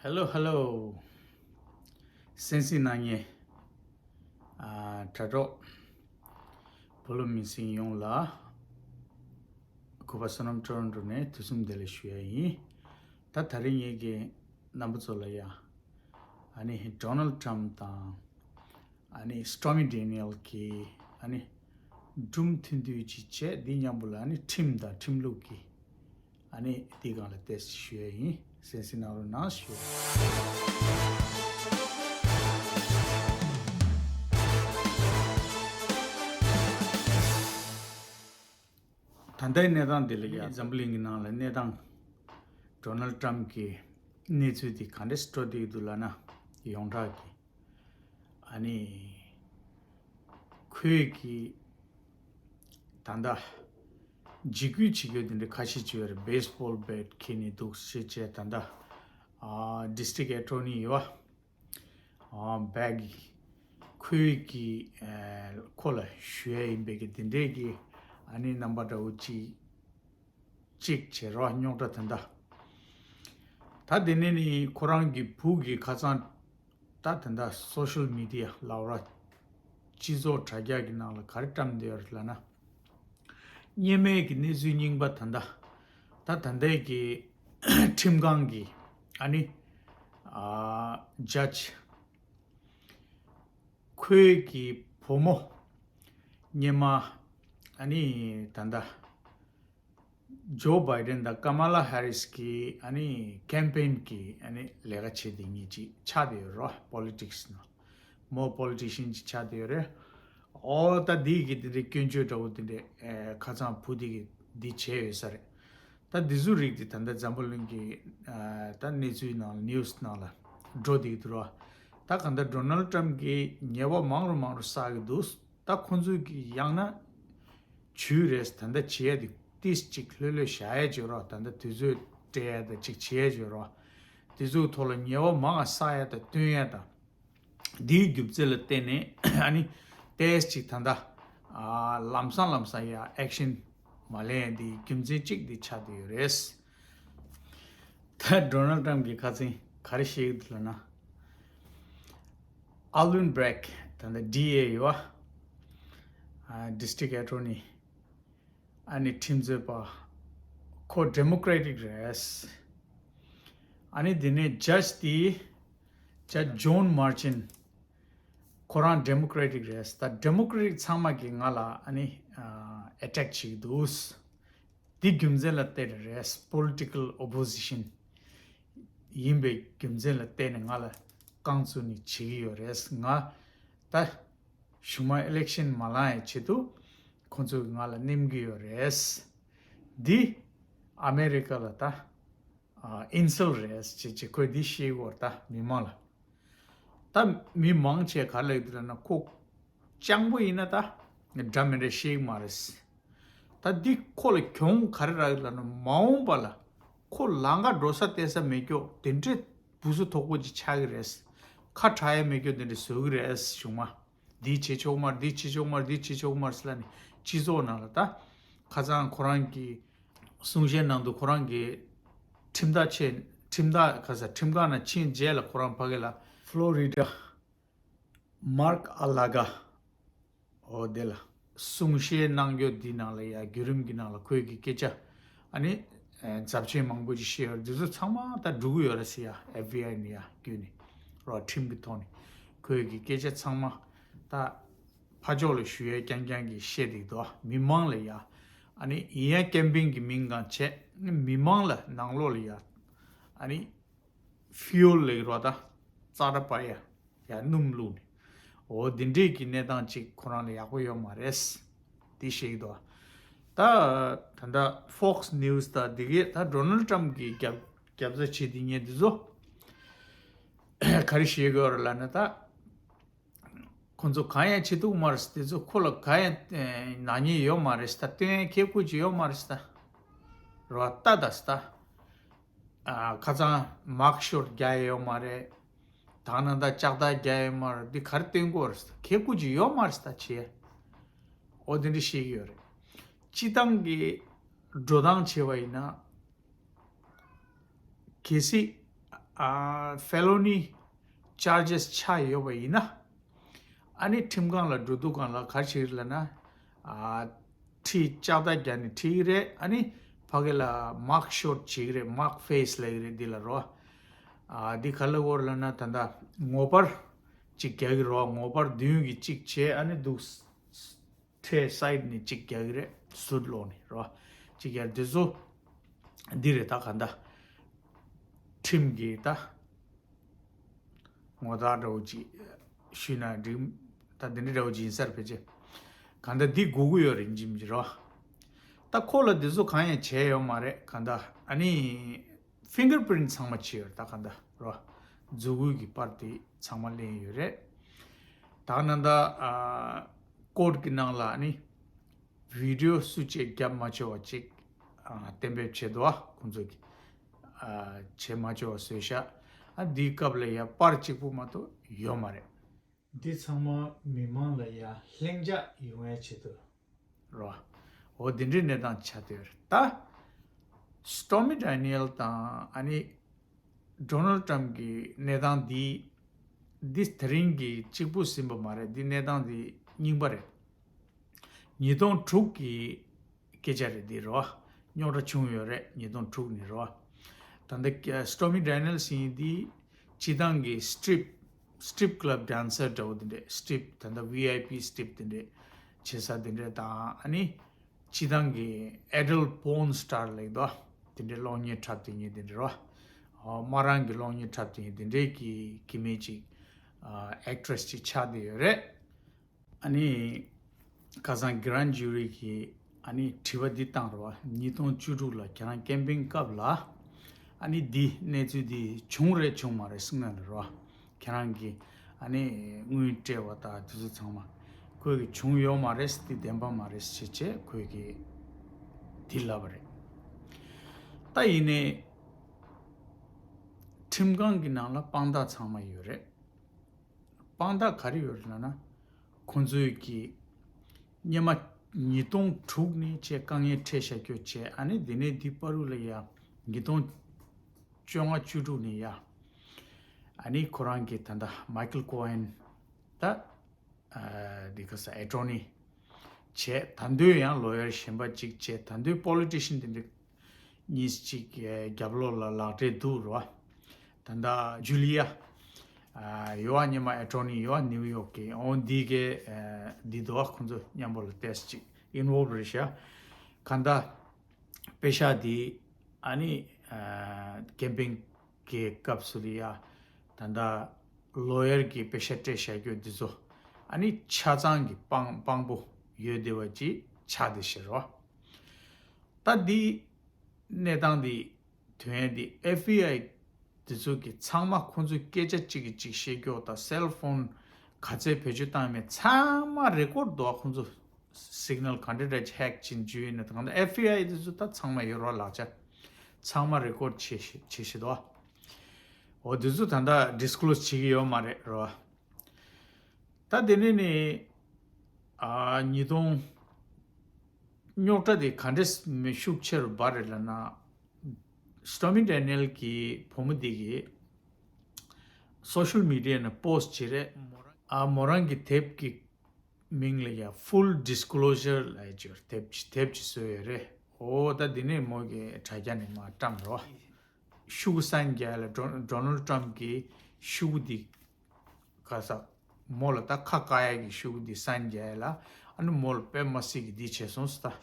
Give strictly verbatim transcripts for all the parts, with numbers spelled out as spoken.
Hello, hello. གསན་གཟིགས་གནང་མཁན་ཨ་དྲ་གྲོགས་བོད་ལུགས་མི་སེར་ཡོངས་ལ་གུས་པ་བསོད་ནམས་ཊོ་རོན་ཊོ་ནས་དུས་གསུམ་བདེ་ལེགས་ཞུ་ཡ་ཡིན། ད་ད་རིང་ངེད་ཀྱི་རྣམ་པ་ཚོ་ལ་ཡ་ཨ་ནི་ཌོ་ནལ་ཊམ་དང་ཨ་ནི་སི་ཊོར་མི་ཌེ་ནི་ཡལ་གྱི་ཨ་ནི་སྒྲུང་ཐུང་ཐུང་ཅིག་བྱས། འདི་མཉམ་པོ་ལ་ཨ་ནི་ཁྲིམས་དང་ཁྲིམས་ལུགས་ཀྱི་ཨ་ནི་འདི་སྒང་ལ་ཏོག་ཙམ་ཞུ་ཡ་ཡིན། གསན་གཟིགས་གནང་རོགས་གནང་ཞུ། ད་ལྟའི་གནས་སྟངས་འདི་ལ་ཡ་འཛམ་བུ་གླིང་གི་ནང་ལ་གནས་སྟངས་ཌོ་ནལ་ཊམ་གྱི་གནས་ཚུལ་འདི་ག་འདྲས་འགྲོ་བསྡད་འདུག་ལབ་ན། ཡོངས་གྲགས་ཀྱི་ཨ་ནི་ཁོས་ཀྱི་ད་ལྟ་འཇིགས་སྐུལ་བྱེད་རྒྱུ་དེ་འདྲ་ཁ་ཤས་ཅིག་ཡོད་རེད། བེ་སི་བོལ་བེ་ཊི་འཁྱེར་ནས་འདུག་ཟེར་བྱས། ད་ལྟ་ཨ་ཌི་སི་ཊིག་ཨེ་ཊོར་ནི་ཡོད་པ་ཨ་བྷེག་གི་ཁོས་ཀྱི་ཨ་ཁོ་ལ་ཞུ་ཡ་ཡིན་པའི་གི་དེ་འདྲའི་གི་ཨ་ནི་རྣམ་པ་འདྲ་བོ་ཅིག་གཅིག་བྱེད་རོགས། རྙོག་དྲ་དེ་འདྲ། ད་དེ་ནས་ནི་ཁོ་རང་གི་བུ་གི་ཁ་སང་ད་དེ་འདྲ་སོ་ཤལ་མི་ཌི་ཡ་ལབ་ར་སྤྱི་ཚོགས་དྲ་རྒྱ་གི་ནང་ལ་ག་རེ་བཀྲམ་བསྡད་ཡོད་རེད་ལབ་ན། སྔོན་མའི་གི་གནས་ཚུལ་རྙིང་པ་ད་ལྟ་ད་ད་ལྟའི་གི་ཁྲིམས་ཁང་གི་ཨ་ནི་ཨ་ཇ་ཇི་ཁོའི་གི་བུ་མོ་སྔོན་མ་ཨ་ནི་ད་ལྟ་ཇོ་བྷའི་ཌེན་དང་ཀ་མ་ལ་ཧེ་རིས་ཀྱི་ཨ་ནི་ཀེམ་པེན་གྱི་ཨ་ནི་ལས་ཀ་བྱེད་དེ་ཉིད་ཅིག་ཆགས་བསྡད་ཡོད་རེད། པོ་ལི་ཊིག་སི་ནང་མོ་པོ་ལི་ཊི་ཤན་ཅིག་ཆགས་བསྡད་ཡོད་རེད། ཨོ་ད་འདི་གི་དེ་འདྲའི་སྐྱོན་བརྗོད་འདྲ་བོ་དེ་འདྲའི་ཨེ་ཁ་སང་བུ་དེ་གི་འདི་བྱས་ཡོད་ས་རེད། ད་འདི་ཚོ་རིགས་དེ་ད་ལྟ་འཛམ་བུ་གླིང་གི་ཨ་ད་གནས་ཚུལ་ནང་ནིའུ་སི་ནང་ལ་འགྲོ་བསྡད་ཀྱི་འདུག་ར། ད་གང་ལྟར་ཌོ་ནལ་ཊམ་གྱིས་ཉེས་པ་མང་རུ་མང་རུ་བསགས་ཀྱི་འདུག་ད་ཁོ་ཚོས་ཀྱི་ཡང་ན་ཇུས་རེད། ད་ལྟ་བྱེད་ཡ་དེ་ཏིས་ཅིག་ལྷོད་ལྷོད་བཞག་ཡ་བྱེད་རོགས། ད་ལྟ་དུས་ཚོད་སྤྲད་ཡ་དང་ཅིག་བྱེད་ཡ་བྱེད་རོགས། དེ་ཚོའི་ཐོག་ལ་ཉེས་པ་མང་ང་བསགས་ཡ་དང་བཏོན་ཡ་དང་འདིའི་རྒྱུ་མཚན་ལ་བརྟེན་ནས་ཨ་ནི་ཏིས་ཅིག་ད་ལྟ་ཨ་ལམ་སང་ལམ་སང་ཡ་ཨེག་ཤན་མ་ལེན་ཡ་འདིའི་རྒྱུ་མཚན་གཅིག་འདི་ཆགས་བསྡད་ཡོད་རེད། ད་ཌོ་ནལ་ཊམ་གྱི་ཁ་སང་ག་རེ་བཤད་ཀྱི་འདུག་ལབ་ན། ཨལ་ཝིན་བྷེག་ད་ལྟ་ཌི་ཨེ་ཡོད་པ། ཨ་ཌི་སི་ཊིག་ཨེ་ཊོར་ནི། ཨ་ནི་ཁྲིམས་རྩོད་པ། ཁོ་ཌེ་མོ་ཀེ་རེ་ཊིག་རེད། ཨ་ནི་དེ་ནས་ཇ་ཇི་དེ་ཇ་ཇི་ཇོན་མར་ཅན། ཁོ་རང་ཌེ་མོ་ཀེ་རེ་ཊིག་རེད། ད་ཌེ་མོ་ཀེ་རེ་ཊིག་ཚང་མ་གིས་ང་ལ་ཨ་ནི་ཨ་ཨེ་ཊེག་བྱེད་ཀྱི་འདུག་འདི་རྒྱུ་མཚན་ལ་བརྟེན་རེད། པོ་ལི་ཊི་ཀལ་ཨོ་པོ་ཟི་ཤན་ཡིན་པའི་རྒྱུ་མཚན་ལ་བརྟེན་ནས་ང་ལ་རྐང་བཙུགས་ནས་བྱེད་ཀྱི་ཡོད་རེད། ང་ད་གཞུག་མ་ཨི་ལེག་ཤན་མ་ལངས་ཡའི་ཆེད་དུ་ཁོང་ཚོ་གིས་ང་ལ་མནན་གྱི་ཡོད་རེད། འདི་ཨ་མེ་རི་ཀ་ལ་ད་ཨ་ཨིན་སལ་རེད་ཅེས་ཅེས་ཁོས་འདི་བཤད་ཀྱི་ཡོད་རེད། ད་མི་མང་ལ། ད་མི་མང་ཆེ་ག་རེ་ལབ་ཀྱི་འདུག་ལབ་ན། ཁོ་སྤྱང་པོ་ཡིན་ན་ད་འདྲ་མི་འདྲ་བཤད་ཀྱི་མ་རེད། ད་འདི་ཁོ་ལ་གྱོང་ག་རེ་རག་ལབ་ན། མ་འོངས་པ་ལ་ཁོ་ལམ་ཁ་འགྲོ་ས་བལྟ་ས་མེད་ཀྱོག་དེ་འདྲའི་བུ་སུ་དོག་པོ་ཅིག་ཆགས་ཀྱི་རེད། ཁ་གྲག་ཡ་མེད་ཀྱོག་དེ་འདྲ་བཟོ་གི་རེད། གཞུག་མ་འདི་བྱེད་ཆོག་མ་རེད། འདི་བྱེད་ཆོག་མ་རེད། འདི་བྱེད་ཆོག་མ་རེད་ཟེར་ལབ་ནས་སྤྱི་ཚོགས་ནང་ལ་ད་ཁ་སང་ཁོ་རང་གི་གསུང་བཤད་ནང་དུ་ཁོ་རང་གི་ཁྲིམས་ཐག་བཅད། ཁྲིམས་ཐག་ག་ས་ཁྲིམས་ཁང་ནང་ཕྱིན་རྗེས་ལ་ཁོ་རང་ཕ་གི་ལ་ཕློ་རི་ཌ་མར་ཨ་ལ་གྷ་འོ་དེ་ལ་གསུང་བཤད་གནང་རྒྱུ་འདི་ནང་ལ་ཡ་བརྒྱུད་རིམ་གྱི་ནང་ལ་ཁོས་ཀྱི་སྐད་ཆ་ཨ་ནི་ཨེ་ཚབས་ཆེན་མང་པོ་ཅིག་བཤད་ཡོད་རེད། འདི་ཚོ་ཚང་མ་ད་འགྲོ་གི་ཡོད་རེད་ཟེར་ཡ། ཨེཕ་བི་ཨའི་ནས་ཡ་བརྒྱུད་ནས་རོགས་ཁྲིམས་ཀྱི་ཐོག་ནས་ཁོས་ཀྱི་སྐད་ཆ་ཚང་མ་ད་ཕར་ཕྱོགས་ལ་ཞུ་ཡས་རྐྱང་རྐྱང་གི་བཤད་འདུག་མི་མང་ལ་ཡ། ཨ་ནི་ཡིན་ཡ་ཀེམ་པིང་གི་མིང་གང་བྱས། མི་མང་ལ་ནང་ལོགས་ལ་ཡ་ཨ་ནི་ཕིའུ་ཨེལ་ལབ་ཀྱི་རོགས་ད་རྩ་ར་པ་ཡ་ཡ་སྣུམ་བླུགས་ནས་འོ་འདི་འདྲས་ཀྱི་གནས་སྟངས་ཅིག་ཁོ་རང་ལ་ཡག་པོ་ཡོད་མ་རེད། འདི་བཤད་ཀྱི་འདུག་ད་ད་ལྟ་ཕོག་སི་ནིའུ་སི་ད་འདི་གས་ད་ཌོ་ནལ་ཊམ་གི་རྒྱབ་རྒྱབ་རྩ་བྱེད་འདི་ངས་འདི་ཚོ་ག་རེ་བཤད་དགོས་རེད་ལབ་ན། ད་ཁོ་ཚོ་གང་ཡང་བྱེད་ཐུབ་མ་རེད། དེ་ཚོ་ཁོ་ལ་གང་ཡང་ནག་ཉེས་ཡོད་མ་རེད། ད་སྟོན་ཡ་ཁེ་ཁུ་ཅིག་ཡོད་མ་རེད། ད་རོ་ལྟ་ད་ད་ཨ་ཁ་སང་མག་ཤོཊ་རྒྱག་ཡ་ཡོད་མ་རེད། དང་ན་ད་ལྕགས་ཐག་རྒྱག་ཡ་ཡོད་མ་རེད། འདི་ག་རེ་སྟོན་དགོས་རེད། ད་ཁེ་ཁུ་ཅིག་ཡོད་མ་རེད། ད་བྱེད་ཡ་འོ་དེ་འདྲ་བཤད་ཀྱི་ཡོད་རེད། སྤྱི་བཏང་གི་འགྲོ་སྟངས་བྱས་པ་ཡིན་ན། གལ་སྲིད་ ཨ་felony charges ཆགས་ཡོད་པ་ཡིན་ན། ཨ་ནི་ཁྲིམས་ཁང་ལ་འགྲོ་དུས་སྒང་ལ་ག་རེ་བྱེད་ཀྱི་རེད་ལབ་ན། ཨ་ཁྲིད་ལྕགས་རྟ་རྒྱག་ནས་ཁྲིད་ཀྱི་རེད། ཨ་ནི་ཕ་གི་ལ་mug shot བྱེད་ཀྱི་རེད། mug face ལབ་ཀྱི་རེད་འདི་ལ་རོ། ཨ་འདི་ག་ལབ་དགོས་རེད་ལབ་ན། ད་ལྟ་ངོ་པར་གཅིག་རྒྱག་གི་རོ། ངོ་པར་མདུན་གྱི་གཅིག་བྱས། ཨ་ནི་འདུག་ས་ཁྲའི་side ནས་གཅིག་རྒྱག་གི་རེད། suit ལོག་ནས་རོ། གཅིག་རྒྱག་འདི་ཚོ་འདི་རེད། ད་ག་འདྲ་ཁྲིམས་ཀྱི་ད་ངོ་རྟགས་འདྲ་བོ་ཅིག་ཞུས་ན་འགྲིག་ད་འདི་འདྲ་འདྲ་བོ་ཅིག་ཡིན་ས་རེད། ཕལ་ཆེར་ག་འདྲ་འདི་དགོས་ཀྱི་ཡོད་རེད་འཇིམ་གྱི་རོ། ད་ཁོ་ལ་འདི་ཚོ་གང་ཡང་བྱས་ཡོད་མ་རེད། ག་འདྲ་ཨ་ནི་fingerprint ཚང་མ་བྱས་ཡོད་རེད། ད་ག་འདྲ་རོ། མཛུབ་གུ་གི་པར་དེ་ཚང་མ་ལེན་ཡོད་རེད། ད་ག་འདྲ་ཨ་court གི་ནང་ལ་ཨ་ནི་video སུ་གཅིག་རྒྱབ་མ་བཅུག་པ་ཅིག་ཨ་གཏན་འབེབས་བྱས་འདུག་ཨ་ཁོང་ཚོ་གིས་ཨ་བྱས་མ་བཅུག་པ་བཟོས་ཤག་ཨ་འདིའི་སྐབས་ལ་ཡ་པར་གཅིག་པུ་མ་གཏོགས་ཡོད་མ་རེད། འདི་ཚང་མ་མི་མང་ལ་ཡ་ལྷིང་འཇགས་ཡོང་ཡ་ཆེད་དུ་རོ། འོ་འདི་འདྲའི་གནས་སྟངས་ཆགས་བསྡད་ཡོད་རེད། ད་Stormy Daniel དང་ཨ་ནི་Donald Trump གི་གནས་སྟངས་འདི་འདི་དེ་རིང་གི་གཅིག་པུ་ཟིན་པ་མ་རེད། འདི་གནས་སྟངས་འདི་རྙིང་པ་རེད། ཉིས་སྟོང་དྲུག་གི་སྐད་ཆ་རེད་འདི་རོ། རྙོག་དྲ་བྱུང་ཡོད་རེད་ཉིས་སྟོང་དྲུག་ནས་རོ། ད་ལྟ་Stormy Daniel ཡིན་འདི་སྤྱི་བཏང་གི་strip strip club dancer འདྲ་བོ་དེ་འདྲས། strip ད་ལྟ་VIP strip དེ་འདྲས་བྱེད་ས་དེ་འདྲས་དང་། ཨ་ནི་སྤྱི་བཏང་གི་adult porn star ལབ་དོ། དེ་འདྲས་གློག་བརྙན་འཁྲབ་དེ་ཉིད་དེ་འདྲས་རོ། ཨ་དམག་རང་གི་གློག་བརྙན་འཁྲབ་དེ་ཉིད་དེ་འདྲས་ཀྱི་ཀི་མེད་ཅིག་ཨ་actress ཅིག་ཆགས་བསྡད་ཡོད་རེད། ཨ་ནི་ཁ་སང་grand jury གིས་ཨ་ནི་དྲི་བ་འདི་བཏང་རོ། ཉིས་སྟོང་བཅུ་དྲུག་ལ་ཁྱེད་རང་campaign སྐབས་ལ་ཨ་ནི་འདི་གནས་ཚུལ་འདི་བྱུང་རེད་བྱུང་མ་རེད་གསུང་ན་ལ་རོ། ཁྱེད་རང་གིས་ཨ་ནི་དངུལ་སྤྲད་པ་དང་དེ་ཚོ་ཚང་མ་ཁོས་གིས་བྱུང་ཡོད་མ་རེད། འདི་བདེན་པ་མ་རེད་ཟེར་བྱས་ཁོས་གིས་འདི་ལབ་པ་རེད། ད་ཡིན་ནའི་ཁྲིམས་ཁང་གི་ནང་ལ་དཔང་རྟགས་ཚང་མ་ཡོད་རེད། དཔང་རྟགས་ག་རེ་ཡོད་རེད་ལབ་ན། ཁོང་ཚོས་ཀྱིས་སྔོན་མ་ཉིས་སྟོང་དྲུག་ནས་བྱས་དཀའ་ངལ་འཕྲད་བཞག་རྒྱུ་བྱས། ཨ་ནི་འདི་ནས་འདི་བར་དུ་ལ་ཡ་ཉིས་སྟོང་བཅོ་ལྔ་བཅུ་དྲུག་ནས་ཡ། ཨ་ནི་ཁོ་རང་གིས་ད་ལྟ་Michael Cohen ད་ཨ་འདི་ག་ས་attorney བྱས། ད་དུང་ཡང་lawyer གཞན་པ་གཅིག་བྱས། ད་དུང་politician དེ་འདྲ་གཉིས་གཅིག་གི་རྒྱབ་ལོགས་ལ་ལག་འབྲེལ་འདུག་རོ། ད་ལྟ་ཇུ་ལི་ཡ་ཨ་ཡོད་པ་སྔོན་མ་attorney ཡོད་པ་ནིའུ་ཡོག་གི། འོ་འདི་གའི་ཨ་འདི་འདུག་ཁོང་ཚོ་མཉམ་པོ་ལ་ཏོག་ཙམ་ཅིག་involve རེད་ཤག་ག་འདྲ་པེ་ཤག་འདི་ཨ་ནི་ཨ་campaign གི་སྐབས་སུ་ལ་ཡ་ད་ལྟ་lawyer གི་པེ་ཤག་སྤྲད་བཞག་རྒྱུ་འདི་ཚོ་ཨ་ནི་ཆ་ཚང་གི་དཔང་དཔང་པོ་ཡོད་བསྡད་པ་ཅིག་ཆགས་བསྡད་ཤག་རོ། ད་འདི་གནས་སྟངས་འདི་དོན་འདི་FBI དེ་ཚོ་གི་ཚང་མ་ཁོང་ཚོས་སྐད་ཆ་གཅིག་གིས་གཅིག་བཤད་རྒྱུ་དང་cell phone ག་ཚད་བེད་སྤྱོད་བཏང་མེད་ཚང་མ་record འདུག་ཁོང་ཚོ་signal ག་འདྲ་འདྲ་hack བྱེད་རྒྱུ་ཡིན་ན། ད་གང་ལྟར་FBI དེ་ཚོ་ད་ཚང་མ་ཡོད་རོ། ལག་ཆ་ཚང་མ་record བྱེད་བྱེད་བཞིན་འདུག་འོ་དེ་ཚོ་ད་ལྟ་disclose བྱེད་ཀྱི་ཡོད་མ་རེད་རོ། ད་དེ་ནས་ནི་ཨ་ཉིས་སྟོང་རྙོག་དྲ་དེ་ག་འདྲས་མི་ཤུགས་ཆེ་རུ་འབར་རེད་ལབ་ན། Stormy Daniel གི་བུ་མོ་དེ་གིས་social media ནང་post བྱེད་རེད། ཨ་མོ་རང་གི་དེབ་ཀྱི་མིང་ལ་ཡ་full disclosure ལབ་ཡ་ཅིག་ཡོད་རེད། དེབ་ཅིག་དེབ་ཅིག་བཟོས་ཡོད་རེད། འོ་ད་དེ་ནས་མོ་གི་དྲ་རྒྱ་ནས་མར་བཀྲམ་རོ། ཤོག་གུ་sign རྒྱག་ཡ་ལ་Don- Donald Trump གི་ཤོག་གུ་འདི་ག་ས་མོ་ལ་ད་ཁ་བཀག་ཡ་གི་ཤོག་གུ་འདི་sign རྒྱག་ཡ་ལ། ཨ་ནི་མོ་ལ་དཔེ་མ་སྲིད་གི་འདི་བྱས་སོང་ཟེར།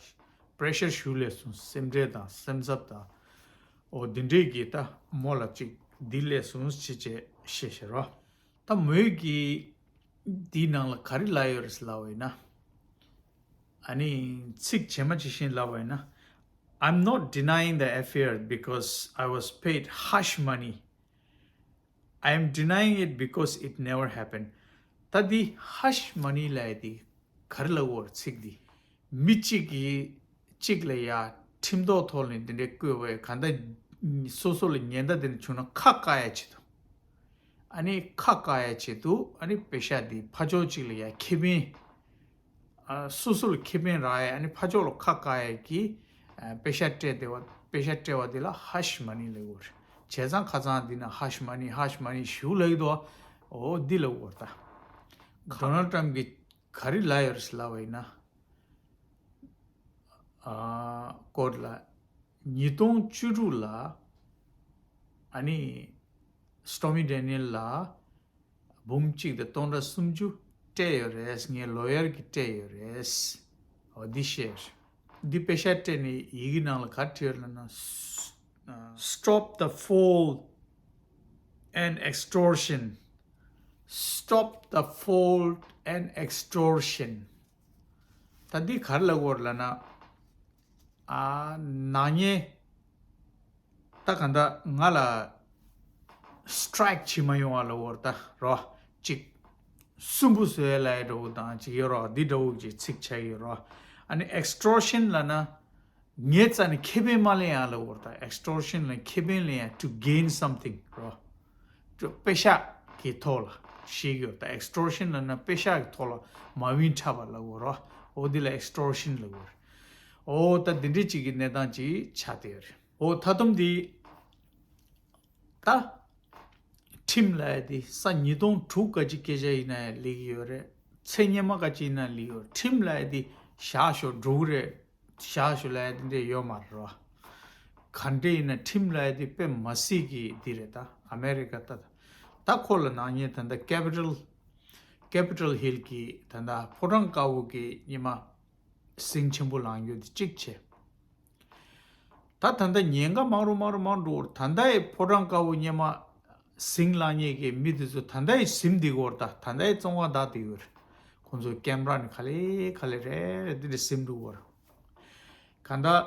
ད་pressure ཞུ་ལས་སོང་། སེམས་ཁྲལ་དང་སེམས་འཚབ་དང་། འོ་འདི་འདྲས་ཀྱི་ད་མོ་ལ་ཅིག་འདི་ལས་སོང་ཅི་བྱས་བཤད་བཤད་རོ། ད་མོས་ཀྱི་འདིའི་ནང་ལ་ག་རེ་ལབ་ཡོད་རེད་ལབ་པ་ཡིན་ན། ཨ་ནི་ཚིག་ཇི་མ་ཇི་བཞིན་ལབ་པ་ཡིན་ན། I'm not denying the affair because I was paid hush money. I am denying it because it never happened. ད་འདི་hush money ལབ་ཡ་འདི་ག་རེ་ལབ་དགོས་རེད། ཚིག་འདི་མི་གཅིག་གིས་གཅིག་ལ་ཡ་ཁྲིམས་ཐོག་ཐོག་ནས་འདི་འདྲའི་བསྐོས་པ་ཡ་ག་འདྲ་སོ་སོ་ལ་ཉེན་བརྡ་འདི་འདྲ་བྱུང་ན་ཁ་བཀག་ཡ་ཆེད་དུ། ཨ་ནི་ཁ་བཀག་ཡ་ཆེད་དུ་ཨ་ནི་པེ་ཤག་འདི་ཕར་ཕྱོགས་གཅིག་ལ་ཡ་ཁེ་ཕན། ཨ་སོ་སོ་ལ་ཁེ་ཕན་རག་ཡ། ཨ་ནི་ཕར་ཕྱོགས་ལ་ཁ་བཀག་ཡ་གི་ཨ་པེ་ཤག་སྤྲད་བསྡད་པ། པེ་ཤག་སྤྲད་པ་འདི་ལ་hush money ལབ་དགོས་རེད། བྱས་ཙང་ཁ་སང་འདི་ན་ཧ་ཤི་མ་ནི་ཧ་ཤི་མ་ནི་ཞུ་ལབ་ཀྱི་འདུག་འོ་འདི་ལབ་དགོས་རེད་ད། ཌོ་ནལ་ཊམ་གྱིས་ག་རེ་ལབ་ཡོད་རེད་ལབ་པ་ཡིན་ན། ཨ་ཀོར་ལ་ཉིས་སྟོང་བཅུ་དྲུག་ལ་ཨ་ནི་སི་ཊོར་མི་ཌེ་ནི་ཡལ་ལ་འབུམ་གཅིག་དང་སྟོང་ཕྲག་སུམ་ཅུ་སྤྲད་ཡོད་རེད། ངའི་ལོ་ཡར་གྱིས་སྤྲད་ཡོད་རེད། འོ་འདི་བཤད། འདི་དཔེ་ཤག་སྤྲད་ནས་ཡི་གེ་ནང་ལ་ག་རེ་བྲིས་ཡོད་ལབ་ན། Stop the fraud and extortion. Stop the fraud and extortion. ད་འདི་ག་རེ་ལབ་དགོས་རེད་ལབ་ན། ཨ་ནག་ཉེས། ད་གང་ལྟར་ང་ལ་སི་ཊི་རའི་ཀི་བྱེད་མ་ཡོང་བ་ལབ་དགོས་རེད་ད་རོ། གཅིག་སུན་པོ་བཟོ་ཡ་ལབ་ཡ་འདྲ་བོ་དང་གཅིག་ཡོད་རོ། འདི་འདྲ་བོ་གི་ཚིག་ཆགས་ཡོད་རོ། ཨ་ནི་ཨེག་སི་ཊོར་ཤན་ལབ་ན། ངའི་རྩ་ནས་ཁེ་ཕན་མ་ལེན་ཡ་ལབ་དགོས་རེད་ད། ཨེག་སི་ཊོར་ཤན་ལབ་ན་ཁེ་ཕན་ལེན་ཡ། to gain something རོ། དཔེ་ཤག་གི་ཐོག་ལ་ཞེས་ཡོད་ད། ཨེག་སི་ཊོར་ཤན་ལབ་ན་དཔེ་ཤག་གི་ཐོག་ལ་མ་ཝིན་འཁྲབ་པ་ལབ་དགོས་རོ། འོ་འདི་ལ་ཨེག་སི་ཊོར་ཤན་ལབ་དགོས་རེད། འོ་ད་འདི་འདྲའི་ཅིག་གི་གནས་སྟངས་ཅིག་ཆགས་བསྡད་ཡོད་རེད། འོ་མཐའ་སྡོམ་འདི་ད་ཁྲིམས་ལབ་ཡ་འདི་ས་ཉིས་སྟོང་དྲུག་ག་ཅིག་སྐད་ཆ་ཡིན་ན་ཡང་ལེགས་ཡོད་རེད། ཚེ་སྔོན་མ་ག་ཅིག་ཡིན་ན་ལེགས་ཡོད་རེད། ཁྲིམས་ལབ་ཡ་འདི་བཞག་ཞོག་འགྲོ་གི་རེད། བཞག་ཞོག་ལབ་ཡ་དེ་འདྲས་ཡོད་མ་རེད་བ། ག་འདྲས་ཡིན་ན་ཁྲིམས་ལབ་ཡ་དེ་དཔེ་མ་སྲིད་ཀྱི་འདི་རེད་ད། ཨ་མེ་རི་ཀ་ད་ད་ཁོ་ལ་ནག་ཉེས་ད་ལྟ་ཀེ་པི་ཊལ་ཀེ་པི་ཊལ་ཧིལ་གྱི་ད་ལྟ་ཕོ་བྲང་དཀར་པོ་གི་ཉི་མ་ཟིང་ཆེན་པོ་ལངས་རྒྱུ་དེ་གཅིག་བྱས། ད་ད་ལྟ་ཉེན་ཁ་མང་རུ་མང་རུ་མང་རུ་འགྲོ་གི་རེད། ད་ལྟ་ཡི་ཕོ་བྲང་དཀར་པོ་སྔོན་མ་ཟིང་ལངས་མཁན་གྱི་མི་དེ་ཚོ་ད་ལྟ་ཡི་ཟིན་བསྡད་ཀྱི་ཡོད་རེད་ད། ད་ལྟ་ཡི་བཙོན་ཁང་བདག་བསྡད་ཀྱི་ཡོད་རེད། ཁོང་ཚོའི་ཀེམ་ར་ནས་ག་ལེ་ག་ལེ་རེ་རེ་འདི་འདྲ་ཟིན་འགྲོ་གི་ཡོད་རེད། གང་ལྟར་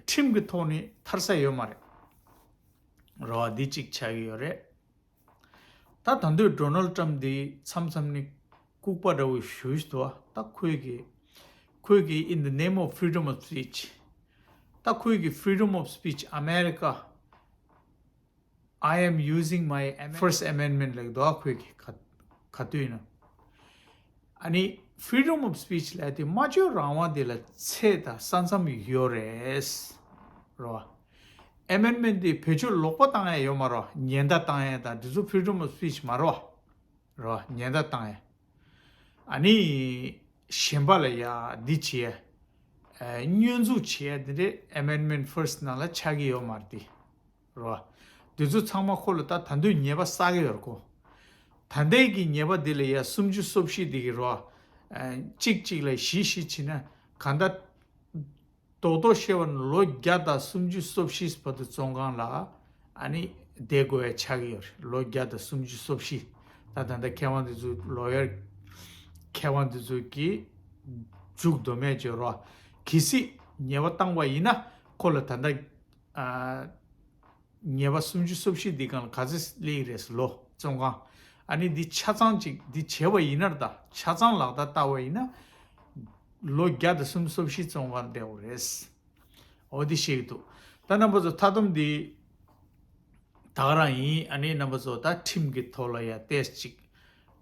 ཁྲིམས་ཀྱི་ཐོག་ནས་ཐར་ས་ཡོད་མ་རེད། རེད་བ། འདི་གཅིག་ཆགས་ཀྱི་ཡོད་རེད། ད་ད་དུང་ཌོ་ནལ་ཊམ་འདི་མཚམས་མཚམས་ནས་ལྐུགས་པ་འདྲ་བོ་ཞུ་ཞུ་འདུག་ད་ཁོས་ཀྱི་ཁོས་ཀྱི་in the name of freedom of speech. ད་ཁོས་ཀྱི་freedom of speech America, I am using my Amer- First Amendment ལབ་འདུག་ཁོས་ཀྱི་ག་ག་དུས་ན། ཨ་ནི་freedom of speech ལབ་དེ་སྨྲ་བརྗོད་རང་དབང་དེ་ལ་ཚད་དང་ས་མཚམས་ཡོད་རེད། རེད་བ། Amendment དེ་བེད་སྤྱོད་ལོག་པ་བཏང་ཡ་ཡོད་མ་རེད་བ། ཉེན་བརྡ་བཏང་ཡ་དང་དེ་ཚོ་freedom of speech མ་རེད་བ། རེད་བ། ཉེན་བརྡ་བཏང་ཡ། ཨ་ནི་གཞན་པ་ལ་ཡ་འདི་བྱེད་ཡ། ཨ་བསྙོན་འཛུགས་བྱེད་ཡ་དེ་འདྲས་Amendment First ནང་ལ་ཆགས་ཀྱི་ཡོད་མ་རེད་དེ། རེད་བ། འདི་ཚོ་ཚང་མ་ཁོ་ལ་ད་ད་དུང་ཉེས་པ་བསགས་ཀྱི་ཡོད་རེད་ཁོ། ད་ལྟའི་གི་ཉེས་པ་འདི་ལ་ཡ་སུམ་ཅུ་སོ་བཞི་འདི་གི་རེད་བ། ཨ་གཅིག་གཅིག་ལ་བཞི་བཞི་བྱས་ན་གང་ལྟར་རྡོག་རྡོག་བཤད་པ་ན་ལོ་བརྒྱ་དང་སུམ་ཅུ་སོ་བཞི་བར་དུ་བཙོན་ཁང་ལ་ཨ་ནི་བསྡད་དགོས་ཡ་ཆགས་ཀྱི་ཡོད་རེད། ལོ་བརྒྱ་དང་སུམ་ཅུ་སོ་བཞི། ད་ད་ལྟ་མཁས་དབང་འདི་ཚོ་ལོ་ཡར་མཁས་དབང་འདི་ཚོ་གིས་མཇུག་བསྡོམས་ཡ་བརྗོད་རོགས། གལ་སྲིད་ཉེས་པ་བཏང་བ་ཡིན་ན་ཁོ་ལ་ད་ལྟ་ཨ་ཉེས་པ་སུམ་ཅུ་སོ་བཞི་འདི་སྒང་ལ་ག་ཚོད་སླེབས་ཀྱི་རེད་ཟེར་ལོ་བཙོན་ཁང་། ཨ་ནི་འདི་ཆ་ཚང་ཅིག་འདི་བྱས་པ་ཡིན་ན་ད་ཆ་ཚང་ལག་བསྟར་བསྟར་བ་ཡིན་ན་ལོ་བརྒྱ་དང་སུམ་ཅུ་སོ་བཞི་བཙོན་ཁང་བསྡད་དགོས་རེད། འོ་འདི་བཤད་ཀྱི་འདུག་ད་རྣམ་པ་ཚོ་མཐའ་སྡོམ་འདི་ད་ག་རང་ཡིན། ཨ་ནི་རྣམ་པ་ཚོ་ད་ཁྲིམས་ཀྱི་ཐོག་ལ་ཡ་ཏོག་ཙམ་ཅིག་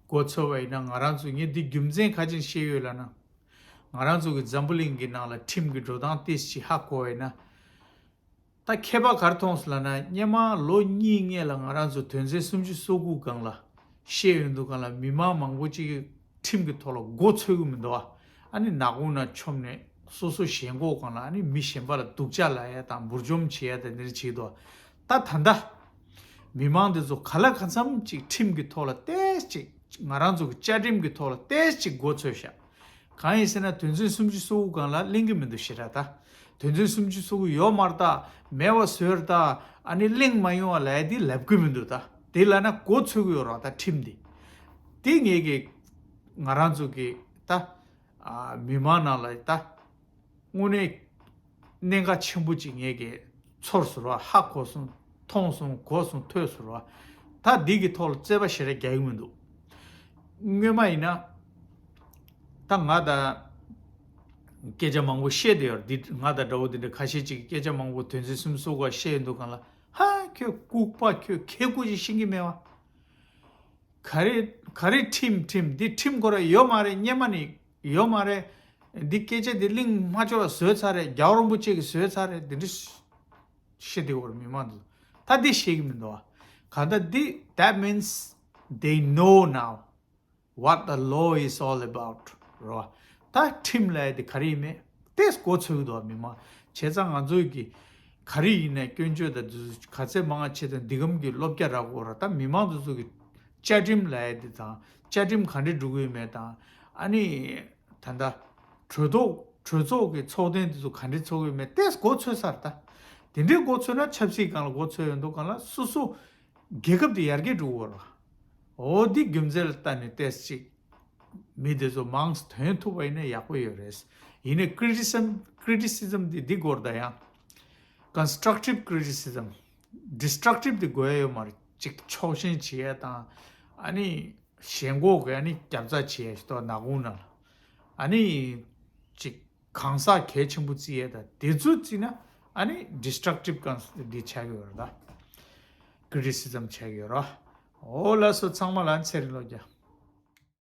མགོ་ཚོས་པ་ཡིན་ན་ང་རང་ཚོ་ངས་འདི་རྒྱུ་མཚན་ག་ཅིག་བཤད་ཡོད་ལབ་ན། ང་རང་ཚོ་གི་འཛམ་བུ་གླིང་གི་ནང་ལ་ཁྲིམས་ཀྱི་འགྲོ་སྟངས་ཏོག་ཙམ་ཅིག་ཧ་གོ་བ་ཡིན་ན། ད་ཁྱད་པར་ག་རེ་མཐོང་སོང་ལབ་ན། སྔོན་མ་ལོ་གཉིས་སྔོན་ལ་ང་རང་ཚོ་དོན་ཚན་སུམ་ཅུ་སོ་དགུ་སྒང་ལ་བཤད་ཡོང་དུས་སྒང་ལ་མི་མང་མང་པོ་ཅིག་གིས་ཁྲིམས་ཀྱི་ཐོག་ལ་མགོ་ཚོས་ཀྱི་མི་འདུག་ཨ། ཨ་ནི་ནག་ཁུང་ནང་མཆོངས་ནས་སོ་སོ་ཞེན་ཁོག་སྒང་ལ་ཨ་ནི་མི་གཞན་པ་ལ་སྡུག་ཅག་ལབ་ཡ་དང་འབུར་འཇོམས་བྱེད་ཡ་དང་འདི་འདྲ་བྱེད་ཀྱི་འདུག་ད་ད་ལྟ་མི་མང་འདི་ཚོ་ག་ལ་གང་འཚམ་ཅིག་ཁྲིམས་ཀྱི་ཐོག་ལ་ཏོག་ཙམ་ཅིག་ང་རང་ཚོ་གི་བཅའ་ཁྲིམས་ཀྱི་ཐོག་ལ་ཏོག་ཙམ་ཅིག་མགོ་ཚོས་ཤག་གང་ཡིན་ཟེར་ན་དོན་ཚན་སུམ་ཅུ་སོ་དགུ་སྒང་ལ་གླེང་གི་མི་འདུག་ཞེ་དྲག་ད། དོན་ཚན་སུམ་ཅུ་སོ་དགུ་ཡོད་མ་རེད་ད། མེད་པ་བཟོས་རེད་ད། ཨ་ནི་གླེང་མ་ཡོང་བ་ལབ་ཡ་འདི་ལབ་གི་མི་འདུག་ད། དེ་ལབ་ན་མགོ་ཚོས་གི་ཡོད་རེད་ད་ཁྲིམས་འདི། དེ་ངས་ཀྱི་ང་རང་ཚོ་གི་ད་ཨ་མི་མང་ནང་ལ་ད་དངོས་གནས་གནད་འགག་ཆེན་པོ་ཅིག་ངས་ཀྱི་ཚོར་སོང་ར། ཧ་གོ་སོང་། མཐོང་སོང་། གོ་སོང་། ཐོས་སོང་ར། ད་འདི་གི་ཐོག་ལ་རྩོད་པ་ཞེ་དྲག་རྒྱག་གི་མི་འདུག་སྔོན་མ་ཡིན་ན་ད་ང་ད་སྐད་ཆ་མང་པོ་བཤད་བསྡད་ཡོད་རེད། འདི་ང་དང་འདྲ་བོ་འདི་འདྲ་ཁ་ཤས་ཅིག་གིས་སྐད་ཆ་མང་པོ་དོན་ཚན་སུམ་ཅུ་སོ་དགུ་བཤད་ཡོང་དུས་སྒང་ལ། ཧ། ཁྱོད་ལྐུགས་པ། ཁྱོད་ཁེ་ཁུ་ཅིག་ཤེས་ཀྱི་མེད་པ། ག་རེ་ག་རེ་ཁྲིམས་ཁྲིམས། འདི་ཁྲིམས་ཁོ་རང་ཡོད་མ་རེད། སྔོན་མ་ནས་ཡོད་མ་རེད། འདི་སྐད་ཆ་འདི་གླེང་མ་ཆོག་པ་བཟོས་ཚར་རེད། རྒྱལ་བ་རིན་པོ་ཆེ་གིས་བཟོས་ཚར་རེད། འདི་འདྲ་བཤད་བསྡད་ཡོད་རེད་མི་མང་ཚོ། ད་ ད་འདི་ཤེས་ཀྱི་མི་འདུག་བ། གང་ལྟར་འདི, that means they know now what the law is all about རོ། ད་ཁྲིམས་ལབ་ཡ་དེ་ག་རེ་ཡིན་མེད་ཏེས་གོ་ཚོད་འདུག་མི་མང་བྱས་ཙང་ང་ཚོའི་གི་ག་རེ་ཡིན་ནའི་སྐྱོན་བརྗོད་དང་དེ་ཚོ་ག་ཚད་མང་ང་བྱེད་དང་འདི་གམ་གི་བློ་རྒྱ་རག་གོ་ར། ད་མི་མང་དེ་ཚོ་གི་བཅའ་ཁྲིམས་ལབ་ཡ་དེ་དང་བཅའ་ཁྲིམས་ག་འདྲས་འགྲོ་གི་ཡོད་མེད་དང་ཨ་ནི་ད་ལྟ་གྲོས་ཚོགས་གྲོས་ཚོགས་ཀྱི་ཚོགས་ཐེངས་དེ་ཚོ་ག་འདྲས་ཚོགས་གི་ཡོད་མེད་ཏེས་གོ་ཚོད་ས་རེད། ད་དེ་འདྲས་གོ་ཚོད་ན་ཆབ་སྲིད་སྒང་ལ་གོ་ཚོད་ཡོད་མདོག་གང་ལ་སོ་སོ་རྒྱལ་ཁབ་དེ་ཡར་རྒྱས་འགྲོ་གི་ཡོད་རེད། འོ་འདི་རྒྱུ་མཚན་ལ་བལྟས་ནས་ཏོག་ཙམ་མི་དེ་ཚོ་མང་ཙམ་ཐོན་ཐུབ་པ་ཡིན་ན་ཡག་པོ་ཡོད་རེད། ཡིན་ནའི་criticism, criticism དེ་འདི་སྐོར་ད་ཡང་constructive criticism, destructive དེ་དགོས་ཡ་ཡོད་མ་རེད། ཅིག་ཕྱོགས་ཞེན་བྱེད་ཡ་དང་ཨ་ནི་ཞེན་ཁོག་གི་ཨ་ནི་རྒྱབ་རྩ་བྱེད་ཡ་ཞིག་ཏོ་ནག་ཁུང་ནང་ལ་ཨ་ནི་ཅིག་གང་ཟག་གལ་ཆེན་པོ་བརྩི་ཡས་དང་དེ་ཚོ་བརྩིས་ན་ཨ་ནི་destructive ཀང་འདི་ཆགས་ཀྱི་ཡོད་རེད་ད། criticism ཆགས་ཀྱི་ཡོད་རེད། འོ་ལགས་སོ་ཚང་མ་ལ་ཚེ་རིང་ལོ་རྒྱ།